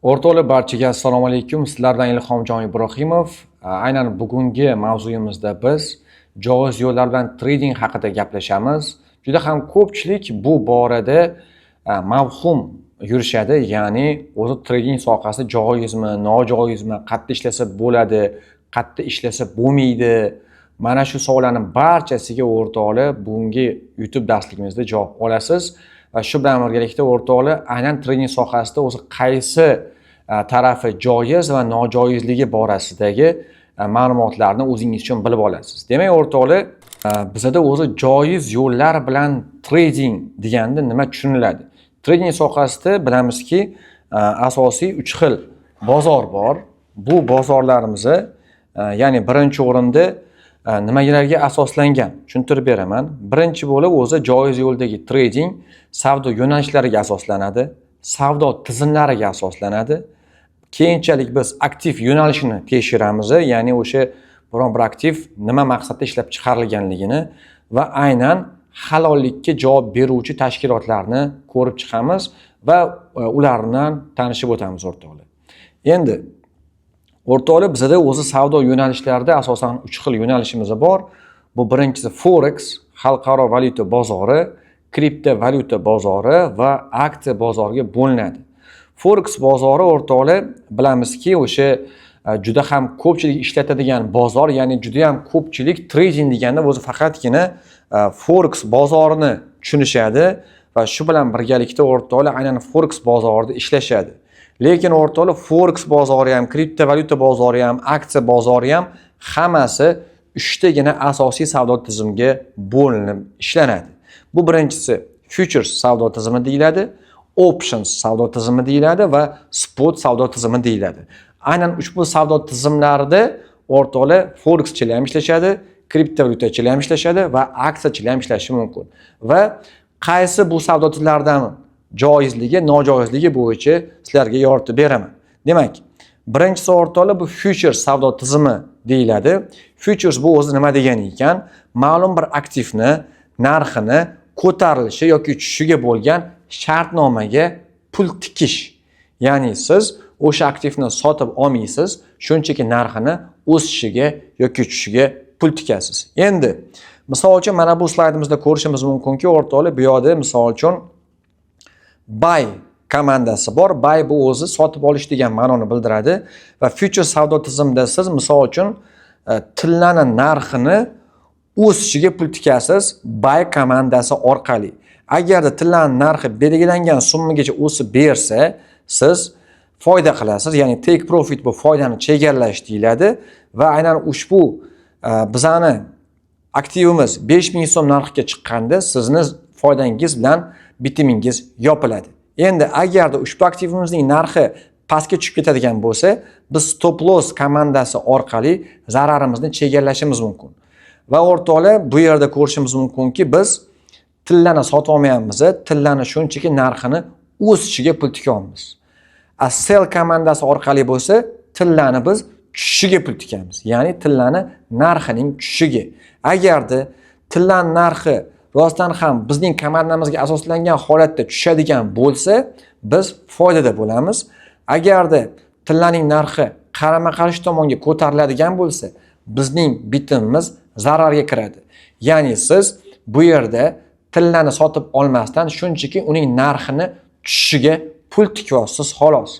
O'rtoqlar, barchaga assalomu alaykum. Sizlar bilan Ilhomjon Ibrohimov. Aynan bugungi mavzuyimizda biz joiz yo'llar bilan trading haqida gaplashamiz. Juda ham ko'pchilik bu borada mavhum yurishadi, ya'ni o'zi trading sohasi joizmi, nojoizmi, qayerda ishlasa bo'ladi, qayerda ishlasa bo'lmaydi. Mana shu savollarning barchasiga, o'rtoqlar, bugungi YouTube darsligimizda javob olasiz. Va shu bilan birgalikda, o'rtoqlar, aynan trading sohasida o'zi qaysi tarafi joiz va nojoizligi borasidagi ma'lumotlarni o'zingiz uchun bilib olasiz. Demak, o'rtoqlar, bizada o'zi joiz yo'llar bilan trading deganda nima tushuniladi? Trading sohasida bilamizki, asosiy uch xil bozor bor. Bu bozorlarimizni, ya'ni birinchi o'rinda nimalarga asoslangan, tushuntirib beraman. Birinchi bo'lib, o'zi joiz yo'ldagi trading savdo yo'nalishlariga asoslanadi, savdo tizimlariga asoslanadi. Keyinchalik biz aktiv yo'nalishini tekshiramiz, ya'ni o'sha biron bir aktiv nima maqsadda ishlab chiqarilganligini va aynan halollikka javob beruvchi tashkilotlarni ko'rib chiqamiz va ular bilan tanishib o'tamiz, o'rtoqlar. Endi, o'rtoqlar, bizada o'zi savdo yo'nalishlarida asosan uch xil yo'nalishimiz bor. Bu birinchisi forex, xalqaro valyuta bozori, kriptovalyuta bozori va aksiya bozoriga bo'linadi. Forex bozori, o'rtoqlar, bilamizki, o'sha juda ham ko'pchilik ishlatadigan bozor, ya'ni juda ham ko'pchilik trading deganda o'zi faqatgina forex bozorini tushunishadi va shu bilan birgalikda, o'rtoqlar, aynan forex bozorida ishlashadi. Lekin, o'rtoqlar, forex bozori ham, kriptovalyuta bozori ham, aksiya bozori ham, hammasi uchtagina asosiy savdo tizimiga bo'linib ishlanadi. Bu birinchisi futures savdo tizimi deyiladi, options savdo tizimi deyiladi va spot savdo tizimi deyiladi. Aynan ushbu savdo tizimlarida, o'rtoqlar, forexchilar ham ishlashadi, kriptovalyutachilar ham ishlashadi va aksiyachilar ham ishlashi mumkin. Va qaysi bu savdo tizimlaridan joizligi, nojoizligi bo'yicha sizlarga yoritib beraman. Demak, birinchisi, o'rtoqlar, bu futures savdo tizimi deyiladi. Futures bu o'zi nima degani ekan? Ma'lum bir aktivni narxini ko'tarilishi yoki tushishiga bo'lgan shartnomaga pul tikish. Ya'ni siz o'sha aktivni sotib olmaysiz, shunchaki narxini o'sishiga yoki tushishiga pul tikasiz. Endi, misol uchun, mana bu slaydimizda ko'rishimiz mumkinki, o'rtoqlar, bu yoqda, misol uchun, buy komandasi bor. Buy bu o'zi sotib olish degan ma'noni bildiradi va futures savdo tizimida siz, misol uchun, tillani narxini o'sishiga pul tikasiz buy komandasi orqali. Agarda tillani narxi belgilangan summagacha o'sib bersa, siz foyda qilasiz, ya'ni take profit, bu foydani chegaralash deyiladi va aynan ushbu bizani aktivimiz 5000 so'm narxiga chiqqanda sizni foydangiz bilan bitimingiz yopiladi. Endi agarda ushbu aktivimizning narxi pastga tushib ketadigan bo'lsa, biz stop loss komandasi orqali zararimizni chegaralashimiz mumkin. Va, o'rtoqlar, bu yerda ko'rishimiz mumkinki, biz tillani sotib olmayapmiz, tillani shunchaki narxini o'sishiga pul tikyapmiz. A sell komandasi orqali bo'lsa, tillani biz tushishiga pul tikamiz. Ya'ni tillani narxining tushishiga. Agarda tillani narxi rostdan ham bizning komandamizga asoslangan holatda tushadigan bo'lsa, biz foydada bo'lamiz. Agarda tillaning narxi qarama-qarshi tomonga ko'tariladigan bo'lsa, bizning bitimimiz zararga kiradi. Ya'ni siz bu yerda tillani sotib olmasdan, shunchaki uning narxini tushishiga pul tikyapsiz, xolos.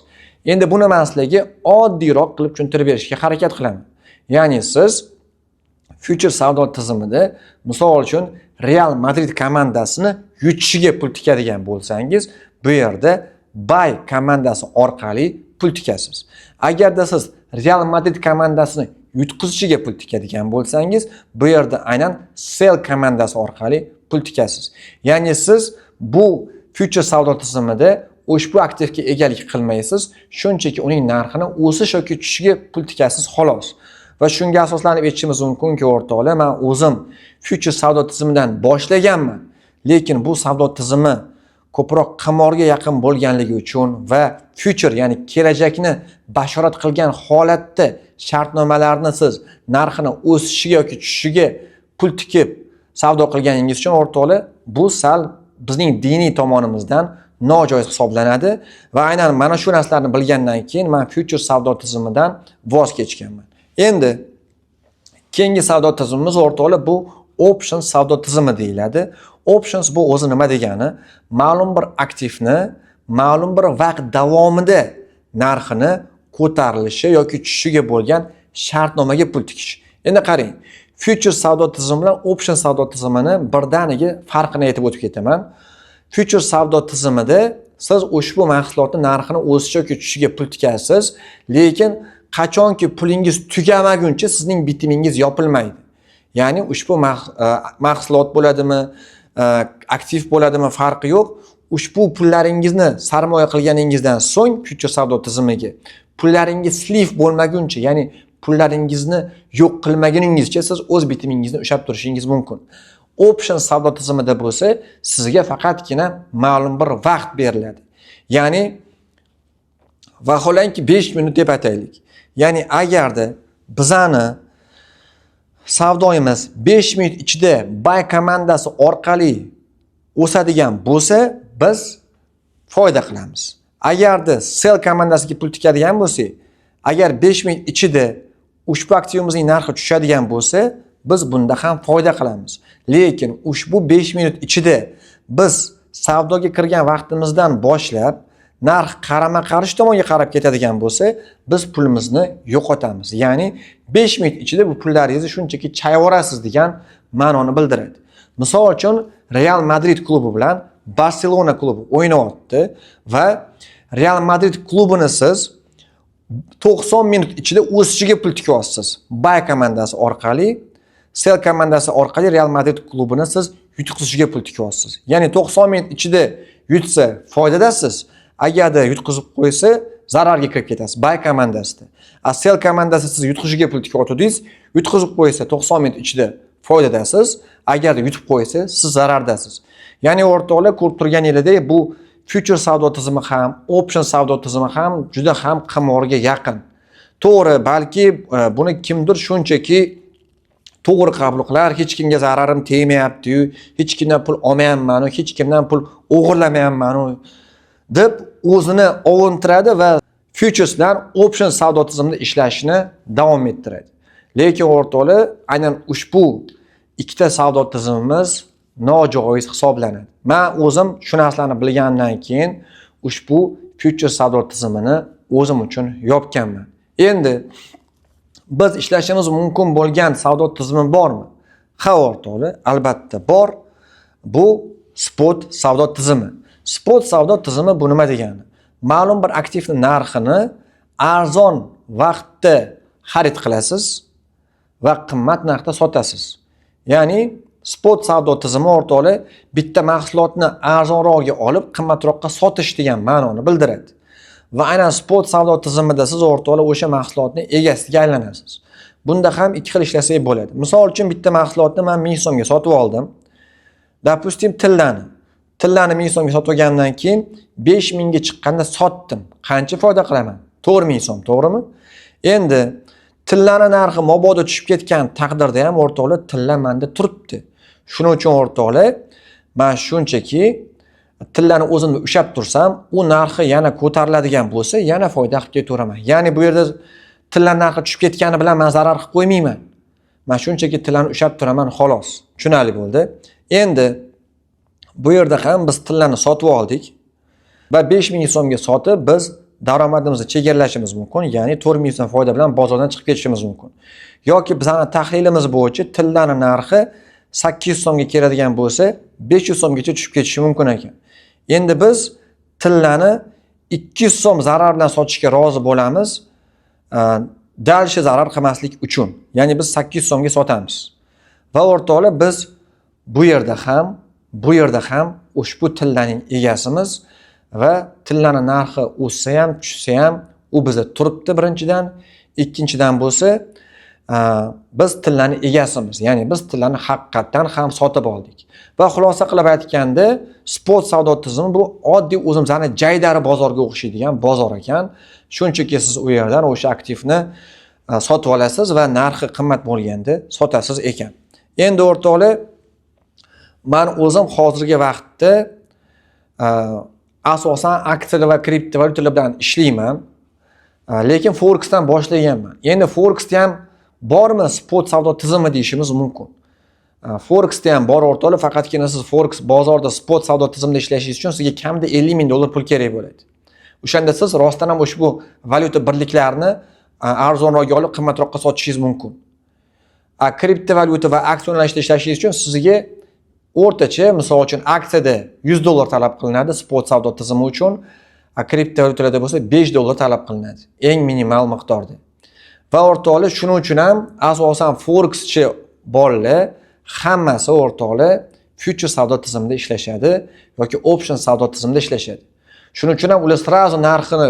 Endi buni man sizlarga oddiyroq qilib tushuntirib berishga harakat qilaman. Ya'ni siz future savdo tizimida, misol uchun, Real Madrid komandasini yutishiga pul tikadigan bo'lsangiz, bu yerda buy komandasi orqali pul tikasiz. Agarda siz Real Madrid komandasini yutqizishiga pul tikadigan bo'lsangiz, bu yerda aynan sell komandasi orqali pul tikasiz. Ya'ni siz bu future savdo tizimida ushbu aktivga egalik qilmaysiz, shunchaki uning narxini o'sish yoki tushishiga pul tikasiz, xolos. Va shunga asoslanib aytishimiz mumkinki, o'rtoqlar, man o'zim future savdo tizimidan boshlaganman, lekin bu savdo tizimi ko'proq qimorga yaqin bo'lganligi uchun va future, ya'ni kelajakni bashorat qilgan holatda shartnomalarni siz narxini o'sishiga yoki tushishiga pul tikib savdo qilganingiz uchun, o'rtoqlar, bu sal bizning diniy tomonimizdan nojoiz hisoblanadi va aynan mana shu narsalarni bilgandan keyin man futures savdo tizimidan voz kechganman. Endi keyingi savdo tizimimiz, o'rtoqlar, bu option savdo tizimi deyiladi. Options bu o'zi nima degani? Ma'lum bir aktivni ma'lum bir vaqt davomida narxini ko'tarilishi yoki tushishiga bo'lgan shartnomaga pul tikish. Endi qarang, futures savdo tizimi bilan option savdo tizimini birdaniga farqini aytib o'tib ketaman. Futures savdo tizimida siz ushbu mahsulotni narxini o'sishi yoki tushishiga pul tikasiz, lekin qachonki pulingiz tugamaguncha sizning bitimingiz yopilmaydi. Ya'ni ushbu mahsulot bo'ladimi, aktiv bo'ladimi, farqi yo'q. Ushbu pullaringizni sarmoya qilganingizdan so'ng futures savdo tizimiga pullaringiz слив bo'lmaguncha, ya'ni pullaringizni yo'q qilmaguningizcha siz o'z bitimingizni ushlab turishingiz mumkin. Option savdo tizimida bo'lsa, sizga faqatgina ma'lum bir vaqt beriladi. Ya'ni vaholanki 5 minut deb aytaylik. Ya'ni agarda bizani savdoyimiz 5 minut ichida buy komandasi orqali o'sadigan bo'lsa, biz foyda qilamiz. Agarda sell komandasiga pul tikadigan bo'lsak, agar 5 minut ichida ushbu aktivimizning narxi tushadigan bo'lsa, biz bunda ham foyda qilamiz. Lekin ushbu 5 minut ichida biz savdoga kirgan vaqtimizdan boshlab narx qarama qarshi tomonga qarab ketadigan bo'lsa, biz pulimizni yo'qotamiz. Ya'ni 5 minut ichida bu pullaringizni shunchaki chayvorasiz degan ma'noni bildiradi. Misol uchun, Real Madrid klubi bilan Barselona klubi o'ynayapti va Real Madrid klubini siz 90 minut ichida o'sishiga pul tikyapsiz. Buy komandasi orqali, sell komandasi orqali Real Madrid klubini siz yutqizishiga pul tikyapsiz. Ya'ni 90 minut ichida yutsa, foydadasiz. Agarda yutqizib qo'ysa, zararga kirib ketasiz buy komandasida. A sell komandasi siz yutqizishiga pul tikyotdingiz, yutqizib qo'ysa, 90 minut ichida foydadasiz. Agarda yutib qo'ysa, siz zarardasiz. Ya'ni o'rtoqlar, ko'rib turganingizdek, bu futures savdo tizimi ham, option savdo tizimi ham juda ham qimorga yaqin. To'g'ri, balki buni kimdir shunchaki to'g'ri qabul qilar, hech kimga zararim tegmayapti-yu, hech kimdan pul olmayapman-u, hech kimdan pul o'g'irlamayapman-u deb o'zini ovuntiradi va futures bilan option savdo tizimida ishlashni davom ettiradi. Lekin o'rtoqlar, aynan ushbu ikkita savdo tizimimiz nojoiz hisoblanadi. Men o'zim shu narsalarni bilgandan keyin ushbu futures savdo tizimini o'zim uchun yopganman. Endi biz ishlashimiz mumkin bo'lgan savdo tizimi bormi? Ha, o'rtoqlar, albatta bor. Bu spot savdo tizimi. Spot savdo tizimi bu nima degani? Ma'lum bir aktivni narxini arzon vaqtda xarid qilasiz va qimmat narxda sotasiz. Ya'ni spot savdo tizimi, o'rtoqlar, bitta mahsulotni arzonrog'iga olib, qimmatroqqa sotish degan ma'noni bildiradi. Va aynan spot savdo tizimida siz, o'rtoqlar, o'sha mahsulotni egasiga aylanasiz. Bunda ham ikki xil ishlasak bo'ladi. Misol uchun, bitta mahsulotni men 1000 so'mga sotib oldim. Допустим, tillani. Tillani 1000 so'mga sotib olgandan keyin 5000 ga chiqqanda sotdim. Qancha foyda qilaman? 4000 so'm, to'g'rimi? Endi tillani narxi mabodo tushib ketgan taqdirda ham, o'rtoqlar, tilla menda turibdi. Shuning uchun, o'rtoqlar, man shunchaki tillani o'zimda ushlab tursam, u narxi yana ko'tariladigan bo'lsa, yana foyda qilib ketaveraman. Ya'ni bu yerda tilla narxi tushib ketgani bilan man zarar qilib qo'ymayman. Man shunchaki tillani ushlab turaman, xolos. Tushunarli bo'ldi. Endi bu yerda ham biz tillani sotib oldik va 5000 so'mga sotib, biz daromadimizni chegaralashimiz mumkin, ya'ni 4000 so'm foyda bilan bozordan chiqib ketishimiz mumkin. Yoki bizani tahlilimiz bo'yicha tillani narxi 800 so'mga keladigan bo'lsa, 500 so'mgacha tushib ketishi mumkin ekan. Endi biz tillani 200 so'm zarar bilan sotishga rozi bo'lamiz, дальше zarar qilmaslik uchun. Ya'ni biz 800 so'mga sotamiz. Va o'rtoqlar, biz bu yerda ham ushbu tillaning egasimiz va tillani narxi o'ssa ham, tushsa ham, u bizda turibdi birinchidan. Ikkinchidan bo'lsa, biz tillani egasimiz. Ya'ni biz tillani haqiqatdan ham sotib oldik. Va xulosa qilib aytganda, spot savdo tizimi bu oddiy o'zimizni jaydari bozorga o'xshaydigan bozor ekan. Shunchaki siz u yerdan o'sha aktivni sotib olasiz va narxi qimmat bo'lganda sotasiz ekan. Endi o'rtoqlar, man o'zim hozirgi vaqtda Asosan aksiyalar va kriptovalyutalar bilan ishlayman. Lekin Forexdan boshlaganman. Endi Forexda ham bormi spot savdo tizimi deyishimiz mumkin. Forexda ham bor, o'rtoqlar, faqatgina siz Forex bozorida spot savdo tizimida ishlashingiz uchun sizga kamida 50 ming dollar pul kerak bo'ladi. O'shanda siz rostdan ham ushbu valyuta birliklarini arzonroqga olib, qimmatroqqa sotishingiz mumkin. Kriptovalyuta va aksiya yo'nalishida ishlashingiz uchun sizga o'rtacha, misol uchun, aksiyada 100 dollar talab qilinadi spot savdo tizimi uchun, kriptovalyutalarda bo'lsa 5 dollar talab qilinadi eng minimal miqdorda. Va o'rtoqlar, shuning uchun ham asosan forexchi bolalar hammasi, o'rtoqlar, future savdo tizimida ishlashadi yoki option savdo tizimida ishlashadi. Shuning uchun ham ular сразу narxini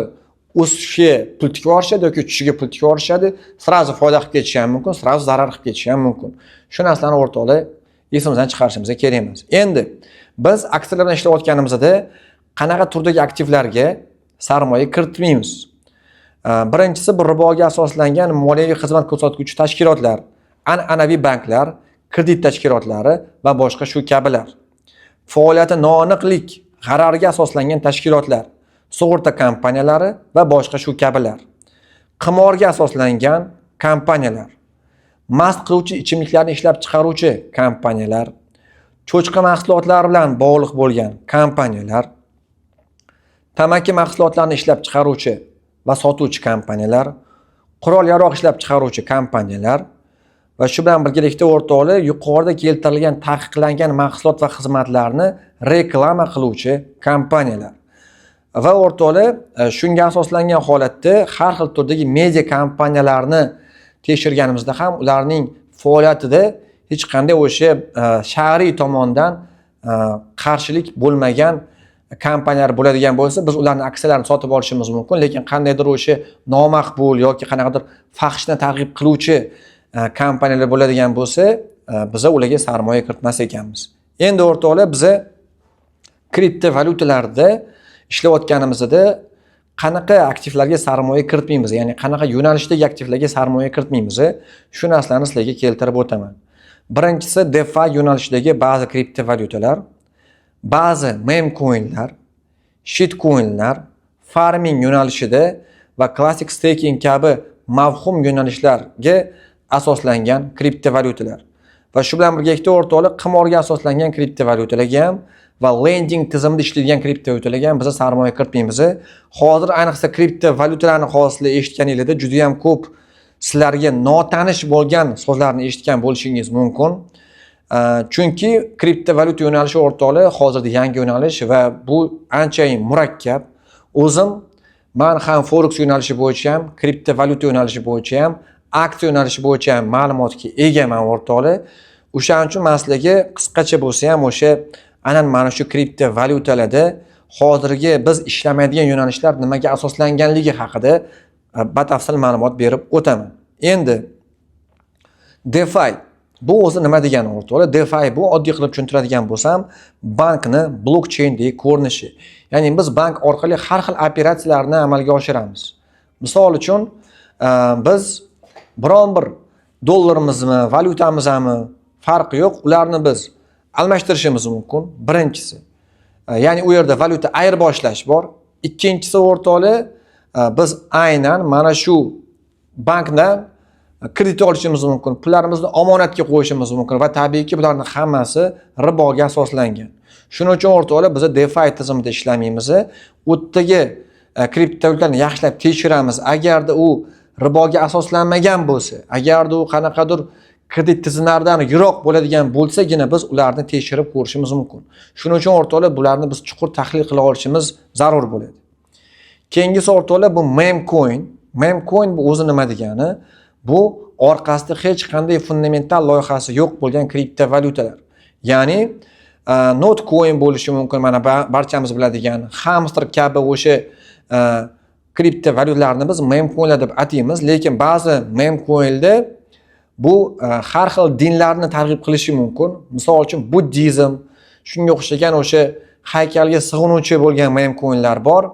o'sishiga pul tikib yuborishadi yoki tushishiga pul tikib yuborishadi. Сразу foyda qilib ketishi ham mumkin, сразу zarar qilib ketishi ham mumkin. Shu narsalarni, o'rtoqlar, esimizdan chiqarishimiz kerak emas. Endi biz aksiyalar bilan ishlayotganimizda qanaqa turdagi aktivlarga sarmoya kiritmaymiz? Birinchisi, bu riboga asoslangan moliyaviy xizmat ko'rsatuvchi tashkilotlar, an'anaviy banklar, kredit tashkilotlari va boshqa shu kabilar. Faoliyati noaniqlik, g'ararga asoslangan tashkilotlar, sug'urta kompaniyalari va boshqa shu kabilar. Qimorga asoslangan kompaniyalar, mast qiluvchi ichimliklarni ishlab chiqaruvchi kompaniyalar, cho'chqa mahsulotlari bilan bog'liq bo'lgan kompaniyalar, tamaki mahsulotlarini ishlab chiqaruvchi va sotuvchi kompaniyalar, qurol yarog' ishlab chiqaruvchi kompaniyalar va shu bilan birgalikda, o'rtoqlar, yuqorida keltirilgan taqiqlangan mahsulot va xizmatlarni reklama qiluvchi kompaniyalar. Va o'rtoqlar, shunga asoslangan holatda har xil turdagi media kompaniyalarni tekshirganimizda ham ularning faoliyatida hech qanday o'sha shar'iy tomondan qarshilik bo'lmagan kompaniyalar bo'ladigan bo'lsa, biz ularni aksiyalarini sotib olishimiz mumkin. Lekin qandaydir o'sha nomaqbul yoki qanaqadir fahshni targ'ib qiluvchi kompaniyalar bo'ladigan bo'lsa, biza ularga sarmoya kiritmas ekanmiz. Endi, o'rtoqlar, biza kriptovalyutalarda ishlayotganimizda qanaqa aktivlarga sarmoya kiritmaymiz, ya'ni qanaqa yo'nalishdagi aktivlarga sarmoya kiritmaymiz, shu narsalarni sizlarga keltirib o'taman. Birinchisi, DeFi yo'nalishidagi ba'zi kriptovalyutalar, ba'zi meme coinlar, shitcoinlar, farming yo'nalishida va classic staking kabi mavhum yo'nalishlarga asoslangan kriptovalyutalar. Va shu bilan birgalikda, o'rtoqlar, qimorga asoslangan kriptovalyutalarga ham va lending tizimida ishlaydigan kriptovalyutalarga ham biz sarmoya kiritmaymiz. Hozir ayniqsa kriptovalyutalarni hozir sizlar eshitganinglarda juda ham ko'p sizlarga notanish bo'lgan so'zlarni eshitgan bo'lishingiz mumkin. Chunki kriptovalyuta yo'nalishi, o'rtoqlar, hozirda yangi yo'nalish va bu anchayin murakkab. O'zim man ham forex yo'nalishi bo'yicha ham, kriptovalyuta yo'nalishi bo'yicha ham, aksiya yo'nalishi bo'yicha ham ma'lumotga egaman, o'rtoqlar. O'shaning uchun man sizlarga qisqacha bo'lsa ham o'sha aynan mana shu kriptovalyutalarda hozirgi biz ishlamaydigan yo'nalishlar nimaga asoslanganligi haqida batafsil ma'lumot berib o'taman. Endi DeFi bu o'zi nima degani, o'rtoqlar? DeFi bu, oddiy qilib tushuntiradigan bo'lsam, bankni blokcheyndagi ko'rinishi. Ya'ni biz bank orqali har xil operatsiyalarni amalga oshiramiz. Misol uchun, biz biron bir dollarimizmi, valyutamizmi, farqi yo'q, ularni biz almashtirishimiz mumkin, birinchisi. Ya'ni u yerda valyuta ayirboshlash bor. Ikkinchisi, o'rtoqlar, biz aynan mana shu bankdan kredit olishimiz mumkin, pullarimizni omonatga qo'yishimiz mumkin va tabiiyki, bularni hammasi riboga asoslangan. Shuning uchun, o'rtoqlar, biz DeFi tizimida ishlamaymiz. U yerdagi kriptovalyutalarni yaxshilab tekshiramiz. Agarda u riboga asoslanmagan bo'lsa, agarda u qanaqadir kredit tizimlaridan yiroq bo'ladigan bo'lsagina, biz ularni tekshirib ko'rishimiz mumkin. Shuning uchun, o'rtoqlar, bularni biz chuqur tahlil qila olishimiz zarur bo'ladi. Keyingisi, o'rtoqlar, bu meme coin. Meme coin bu o'zi nima degani? Bu orqasida hech qanday fundamental loyihasi yo'q bo'lgan kriptovalyutalar. Ya'ni Notcoin bo'lishi mumkin, mana barchamiz biladigan Hamster kabi o'sha kriptovalyutalarni biz meme coinlar deb ataymiz, lekin ba'zi meme coinda bu har xil dinlarni targ'ib qilishi mumkin. Misol uchun, buddizm, shunga o'xshagan o'sha haykalga sig'inuvchi bo'lgan meme coinlar bor.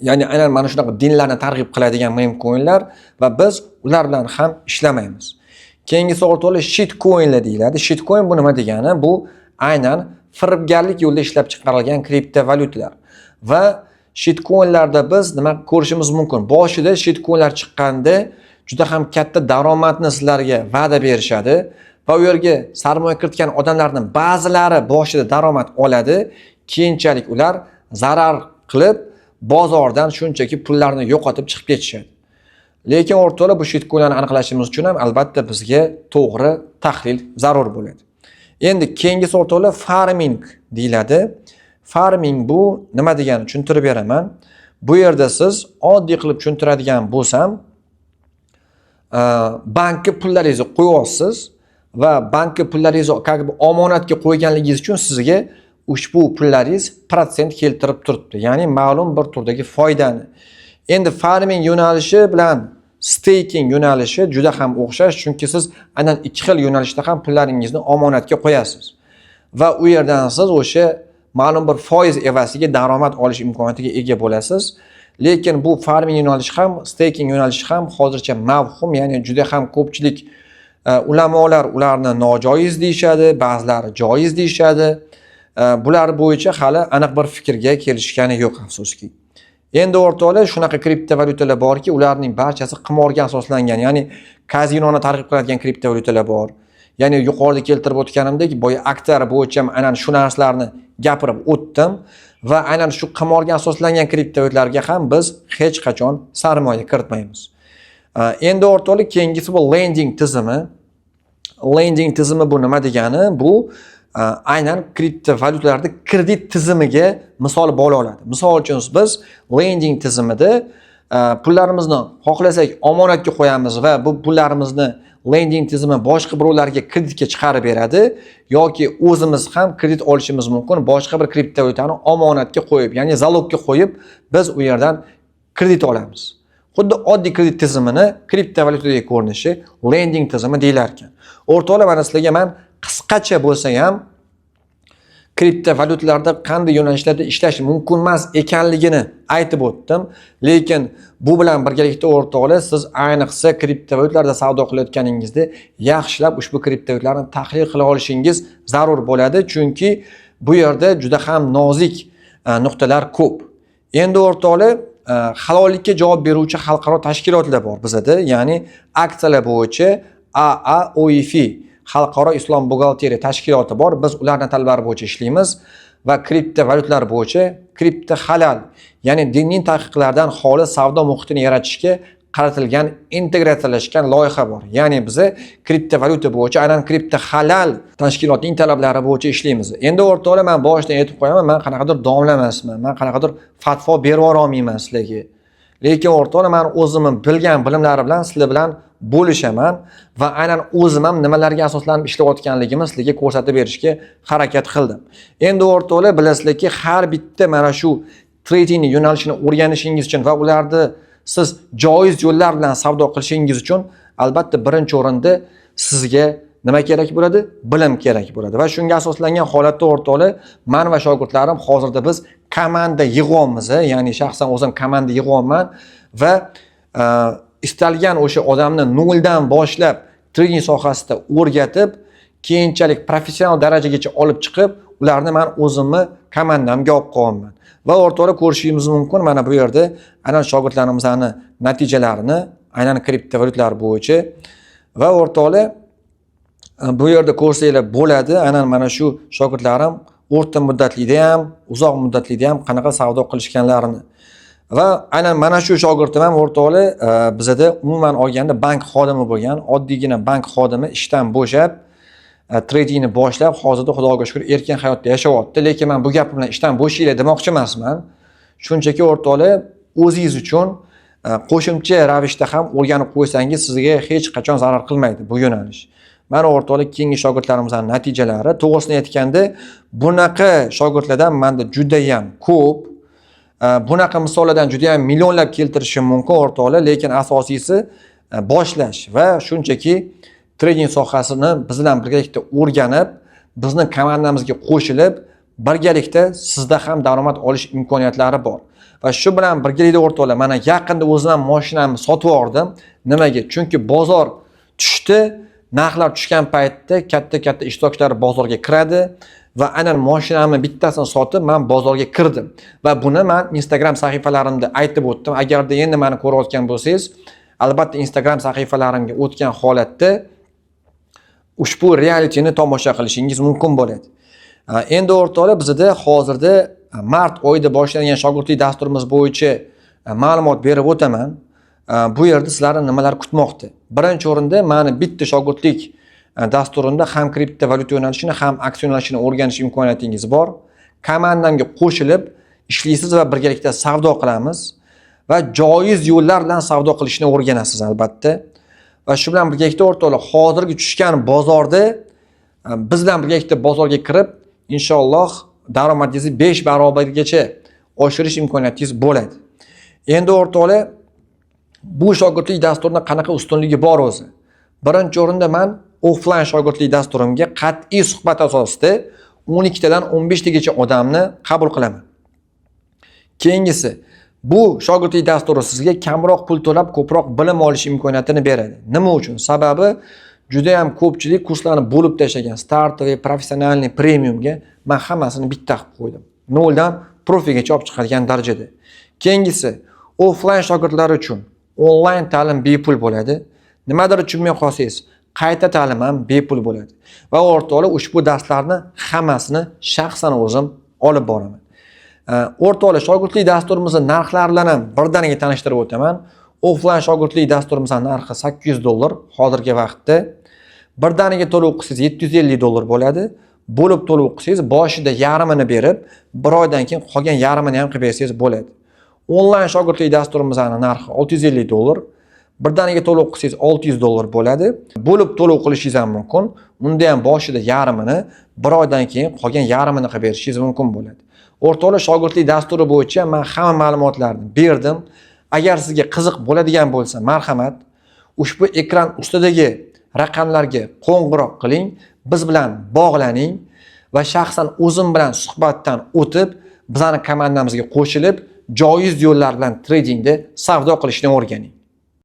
Ya'ni aynan mana shunaqa dinlarni targ'ib qiladigan meme coinlar va biz ular bilan ham ishlamaymiz. Keyingisi, o'rtoqlar, shit coinlar deyiladi. Shit coin bu nima degani? Bu aynan firibgarlik yo'lida ishlab chiqarilgan kriptovalyutalar. Va shitcoinlarda biz nima ko'rishimiz mumkin? Boshida shitcoinlar chiqqanda juda ham katta daromadni sizlarga va'da berishadi va u yerga sarmoya kiritgan odamlarning ba'zilari boshida daromad oladi, keyinchalik ular zarar qilib, bozordan shunchaki pullarni yo'qotib chiqib ketishadi. Lekin, o'rtoqlar, bu shitcoinlarni aniqlashimiz uchun ham albatta bizga to'g'ri tahlil zarur bo'ladi. Endi keyingisi, o'rtoqlar, farming deyiladi. Farming bu nima degani, tushuntirib beraman. Bu yerda siz, oddiy qilib tushuntiradigan bo'lsam, bankka pullaringizni qo'yyapsiz va bankka pullaringizni как бы omonatga qo'yganligingiz uchun sizga ushbu pullaringiz protsent keltirib turibdi, ya'ni ma'lum bir turdagi foydani. Endi farming yo'nalishi bilan staking yo'nalishi juda ham o'xshash, chunki siz aynan ikki xil yo'nalishda ham pullaringizni omonatga qo'yasiz va u yerdan siz o'sha ma'lum bir foiz evaziga daromad olish imkoniyatiga ega bo'lasiz. Lekin bu farming yo'nalishi ham, staking yo'nalishi ham hozircha mavhum, ya'ni juda ham ko'pchilik ulamolar ularni nojoiz deyishadi, ba'zilari joiz deyishadi. Bular bo'yicha hali aniq bir fikrga kelishgani yo'q, afsuski. Endi, o'rtoqlar, shunaqa kriptovalyutalar borki, ularning barchasi qimorga asoslangan, ya'ni kazinoni targ'ib qiladigan kriptovalyutalar bor. Ya'ni yuqorida keltirib o'tganimdek, boya aksiyalar bo'yicha ham aynan shu narsalarni gapirib o'tdim va aynan shu qimorga asoslangan kriptovalyutalarga ham biz hech qachon sarmoya kiritmaymiz. Endi, o'rtoqlar, keyingisi bu lending tizimi. Lending tizimi bu nima degani? Bu aynan kriptovalyutalarda kredit tizimiga misol bo'la oladi. Misol uchun, biz lending tizimida pullarimizni xohlasak omonatga qo'yamiz va bu pullarimizni lending tizimi boshqa birovlarga kreditga chiqarib beradi yoki o'zimiz ham kredit olishimiz mumkin, boshqa bir kriptovalyutani omonatga qo'yib, ya'ni залог ga qo'yib, biz u yerdan kredit olamiz. Xuddi oddiy kredit tizimini kriptovalyutadagi ko'rinishi lending tizimi deyilar ekan. O'rtoqlar, mana sizlarga man qisqacha bo'lsa ham kriptovalyutalarda qanday yo'nalishlarda ishlash mumkin emas ekanligini aytib o'tdim. Lekin bu bilan birgalikda, o'rtoqlar, siz ayniqsa kriptovalyutalarda savdo qilayotganingizda yaxshilab ushbu kriptovalyutalarni tahlil qila olishingiz zarur bo'ladi, chunki bu yerda juda ham nozik nuqtalar ko'p. Endi, o'rtoqlar, halollikka javob beruvchi xalqaro tashkilotlar bor bizada, ya'ni aksiyalar bo'yicha AAOIFI, Xalqaro islom buxgalteriya tashkiloti bor. Biz ularni talablari bo'yicha ishlaymiz va kriptovalyutalar bo'yicha kripto halal, ya'ni diniy taqiqlardan xoli savdo muhitini yaratishga qaratilgan integratsiyalashgan loyiha bor. Ya'ni biza kriptovalyuta bo'yicha aynan kripto halal tashkilotining talablari bo'yicha ishlaymiz. Endi, o'rtoqlar, man boshidan aytib qo'yaman, man qanaqadir domla emasman, man qanaqadir fatvo berib yuborolmayman sizlarga. Lekin, o'rtoqlar, man o'zimni bilgan bilimlari bilan sizlar bilan bo'lishaman va aynan o'zim ham nimalarga asoslanib ishlayotganligimni sizlarga ko'rsatib berishga harakat qildim. Endi, o'rtoqlar, bilasizlarki, har bitta mana shu tradingni yo'nalishini o'rganishingiz uchun va ularni siz joiz yo'llar bilan savdo qilishingiz uchun albatta birinchi o'rinda sizga nima kerak bo'ladi? Bilim kerak bo'ladi. Va shunga asoslangan holatda, o'rtoqlar, man va shogirdlarim hozirda biz komanda yig'yapmiz, ya'ni shaxsan o'zim komanda yig'yapman va istalgan o'sha odamni noldan boshlab trading sohasida o'rgatib, keyinchalik professional darajagacha olib chiqib, ularni man o'zimni komandamga olib qo'yaman. Va, o'rtoqlar, ko'rishingiz mumkin, mana bu yerda aynan shogirdlarimizni natijalarini, aynan kriptovalyutalar bo'yicha. Va, o'rtoqlar, bu yerda ko'rsanglar bo'ladi, aynan mana shu shogirdlarim o'rta muddatlida ham, uzoq muddatlida ham qanaqa savdo qilishganlarini. Va aynan mana shu shogirdim ham, o'rtoqlar, bizada umuman olganda bank xodimi bo'lgan, oddiygina bank xodimi ishdan bo'shab, tradingni boshlab, hozirda Xudoga shukur, erkin hayotda yashayapti. Lekin man bu gapim bilan ishdan bo'shanglar demoqchi emasman. Shunchaki, o'rtoqlar, o'zingiz uchun qo'shimcha ravishda ham o'rganib qo'ysangiz, sizga hech qachon zarar qilmaydi bu yo'nalish. Mana, o'rtoqlar, keyingi shogirdlarimizni natijalari. To'g'risini aytganda, bunaqa shogirdlardan manda judayam ko'p. Bunaqa misollardan judayam millionlab keltirishim mumkin, o'rtoqlar, lekin asosiysi boshlash va shunchaki trading sohasini biz bilan birgalikda o'rganib, bizni komandamizga qo'shilib, birgalikda sizda ham daromad olish imkoniyatlari bor. Va shu bilan birgalikda, o'rtoqlar, mana yaqinda o'zim ham moshinamni sotib yubordim. Nimaga? Chunki bozor tushdi, Narxlar tushgan paytda katta-katta ishtirokchilar bozorga kiradi va aynan mashinamni bittasini sotib, man bozorga kirdim. Va buni man Instagram sahifalarimda aytib o'tdim. Agarda endi meni ko'rayotgan bo'lsangiz, albatta Instagram sahifalarimga o'tgan holatda ushbu realitini tomosha qilishingiz mumkin bo'ladi. Endi, o'rtoqlar, bizda hozirda mart oyida boshlangan shogirdlik dasturimiz bo'yicha ma'lumot berib o'taman. Bu yerda sizlarni nimalar kutmoqda? Birinchi o'rinda mani bitta shogirdlik dasturimda ham kriptovalyuta yo'nalishini, ham aksiya yo'nalishini o'rganish imkoniyatingiz bor. Komandamga qo'shilib ishlaysiz va birgalikda savdo qilamiz va joiz yo'llar bilan savdo qilishni o'rganasiz, albatta. Va shu bilan birgalikda, o'rtoqlar, hozirgi tushgan bozorda biz bilan birgalikda bozorga kirib, inshaalloh daromadingizni 5 barobargacha oshirish imkoniyatingiz bo'ladi. Endi, o'rtoqlar, bu shogirdlik dasturini qanaqa ustunligi bor o'zi? Birinchi o'rinda man offlayn shogirdlik dasturimga qat'iy suhbat asosida 12 tadan 15 tagacha odamni qabul qilaman. Keyingisi, bu shogirdlik dasturi sizga kamroq pul to'lab, ko'proq bilim olish imkoniyatini beradi. Nima uchun? Sababi juda ham ko'pchilik kurslarni bo'lib tashlagan. Стартовый, профессиональный, premiumga man hammasini bitta qilib qo'ydim. Noldan profigacha olib chiqadigan darajada. Keyingisi, offlayn shogirdlar uchun onlayn ta'lim bepul bo'ladi. Nimadir tushunmay qolsangiz, qayta ta'lim ham bepul bo'ladi. Va, o'rtoqlar, ushbu darslarni hammasini shaxsan o'zim olib boraman. O'rtoqlar, shogirdlik dasturimizni narxlari bilan ham birdaniga tanishtirib o'taman. Offlayn shogirdlik dasturimizni narxi 800 dollar hozirgi vaqtda. Birdaniga to'lov qilsangiz, 750 dollar bo'ladi. Bo'lib to'lov qilsangiz, boshida yarmini berib, bir oydan keyin qolgan yarmini ham qilib bersangiz bo'ladi. Onlayn shogirdlik dasturimizni narxi 650 dollar. Birdaniga to'lov qilsangiz, 600 dollar bo'ladi. Bo'lib to'lov qilishingiz ham mumkin. Unda ham boshida yarmini, bir oydan keyin qolgan yarmini qilib berishingiz mumkin bo'ladi. O'rtoqlar, shogirdlik dasturi bo'yicha man hamma ma'lumotlarni berdim. Agar sizga qiziq bo'ladigan bo'lsa, marhamat, ushbu ekran ustidagi raqamlarga qo'ng'iroq qiling, biz bilan bog'laning va shaxsan o'zim bilan suhbatdan o'tib, bizani komandamizga qo'shilib, joiz yo'llar bilan tradingda savdo qilishni o'rganing.